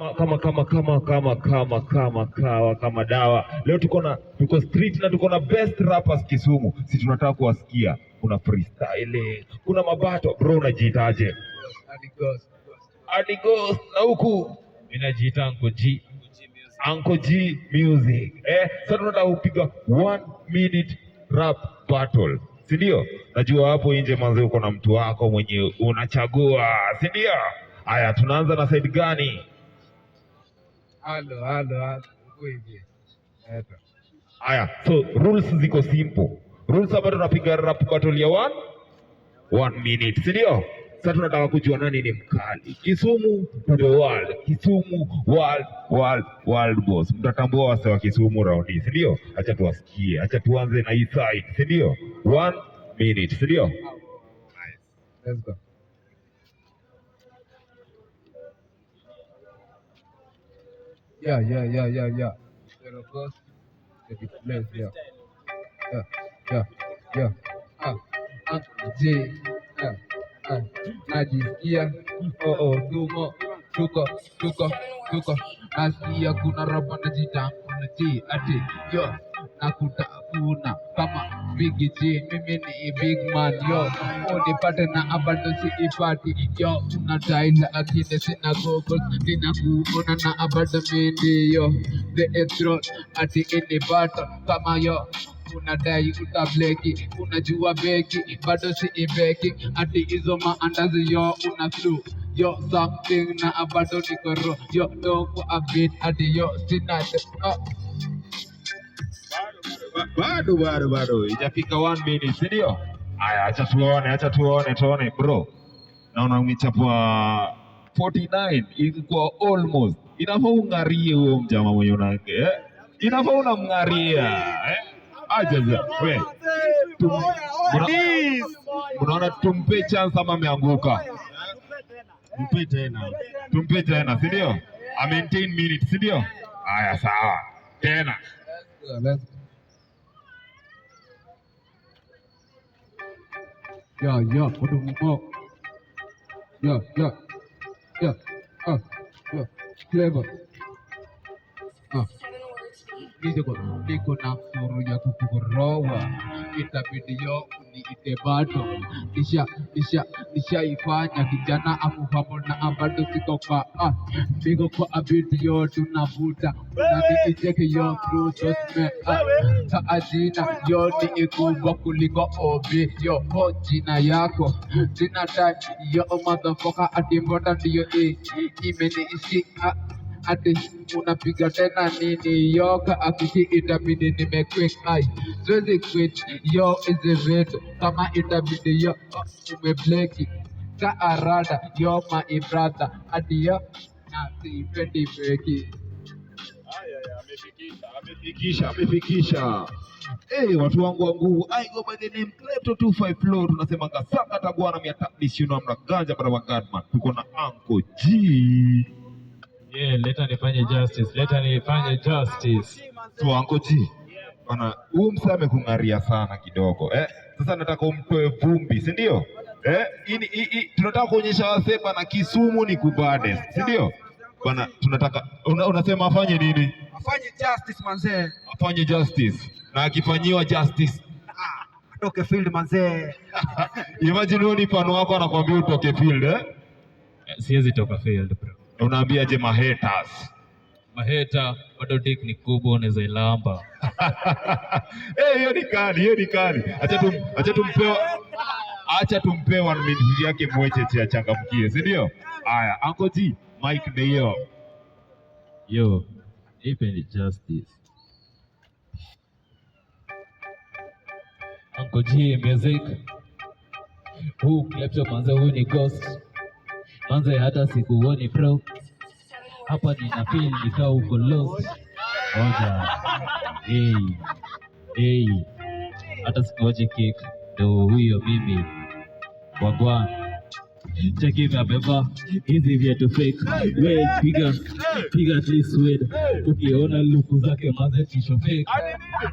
Kama kama kama kama kama kama kawa kama dawa. Leo tuko street na tuko na best rappers Kisumu. Si tunataka kuwasikia. Kuna freestyle, kuna mabato. Bro, unajiitaje? Hadi Ghost. Adi Ghost na huku Mimi najiita Uncle G. Uncle G Music. Sasa tunataka kupiga one minute rap battle. Si ndio? Najua hapo nje manze uko na mtu wako mwenye unachagua, si ndio? Haya, tunaanza na side gani? Halo, halo, halo. Uko hivi. Eta. Haya, so rules ziko simple. Rules hapa tunapiga rap battle ya one minute, si ndio? Sasa tunataka kujua nani ni mkali. Kisumu to the world. Kisumu world world world boss. Mtatambua wase wa Kisumu round hii, si ndio? Acha tuwasikie, acha tuanze na hii side, si ndio? One minute, si ndio? Nice. Let's go. Yeah, yeah, yeah, yeah, yeah. Zero Ghost. The place, yeah. Yeah, yeah, yeah. Ah, Uncle G. Yeah. Ah, najisikia oh, oh, dumo tuko tuko tuko nasikia kuna rapa najita Uncle G ati yo nakutafuna kama Big G, mimi ni big man yo, unipate na abado siipati yo, unadai lakini sina goggles, ninakuona na abado mimi yo, the throat ati ini battle kama yo unadai utableki, unajua beki bado si ibeki, ati hizo maandazi yo una through yo something na bado niko ro yo doko a bit ati yo sina oh. Bado bado bado ijafika one minute, si ndio? Aya, acha tuone, acha tuone, tuone bro. Naona umechapwa 49 ilikuwa almost. Inafaa ung'arie huyo mjama mwenye una eh? Inafaa unamng'aria eh? Acha za we. Unaona tumpe chance ama ameanguka? Mpe tena. Tumpe tena, si ndio? A maintain minute, si ndio? Aya, sawa. Tena. Let's go, let's go. Yo, yo, udumo. Yo, yo, yo, oh, yo, clever. Oh. Niko na msuru ya kukukoroa, itabidi yo uniite bado. Nisha nisha nishaifanya kijana amuhamo na bado siko kwa ah, niko kwa abidi yo tunavuta unaniicheke yo through sosme ah, taajina yo ni ikubwa kuliko obi yo ho jina yako sina time yo motherfucker ati mbona ndiyo imeniishia ati unapiga tena nini yoka akiki itabidi nimequick ai siwezi quit yo hizi vitu kama itabidi yo oh, umebleki ka arada yo my brother ati yo na sipendi beki. Amefikisha, amefikisha, amefikisha. Hey, watu wangu wa nguvu, I go by the name Klepto 25 Flow, tunasema kasaka tagwana mia tatu ishirini na mna ganja bara wa Godman. Tuko na Uncle G. Yeah, leta nifanye justice, leta nifanye justice. So Uncle G. Bana, huyu msee amekung'aria sana kidogo. Sasa nataka umtoe vumbi, si ndio? Tunataka kuonyesha wasee bana Kisumu ni kubades, si ndio? Bana, tunataka unasema afanye nini? Afanye justice manzee. Afanye justice. Na akifanyiwa justice Atoke field manzee. Imagine wewe ni fan wako anakuambia utoke field, eh? Siwezi toka field bro. Unaambia je mahaters? Maheta bado dick ni kubwa unaweza ilamba. Eh, hiyo ni kali, hiyo ni kali. Acha tumpe one minute yake mwecheche achangamkie, si ndio? Haya, Uncle G, mic ni hiyo. Yo, ipe ni justice. Uncle G music. Huu Klepto manze, huyu ni ghost. Manze hata sikuoni bro. Hapa nina feel nikaa uko lost. Oja. Hey. Hey. Hata sikuoje kick. Ndo huyo mimi. Wagwan. Cheki amevaa hizi viatu fake. We piga piga at least wed. Ukiona luku zake manze tisho fake.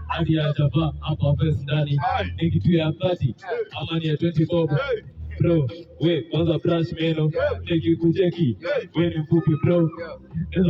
Hadi hajavaa hapa vest ndani. Ni kitu ya 30 ama ni ya 20 bob. Bro, we kwanza brush meno, nikikucheki we ni mfupi bro. Yeah. Naweza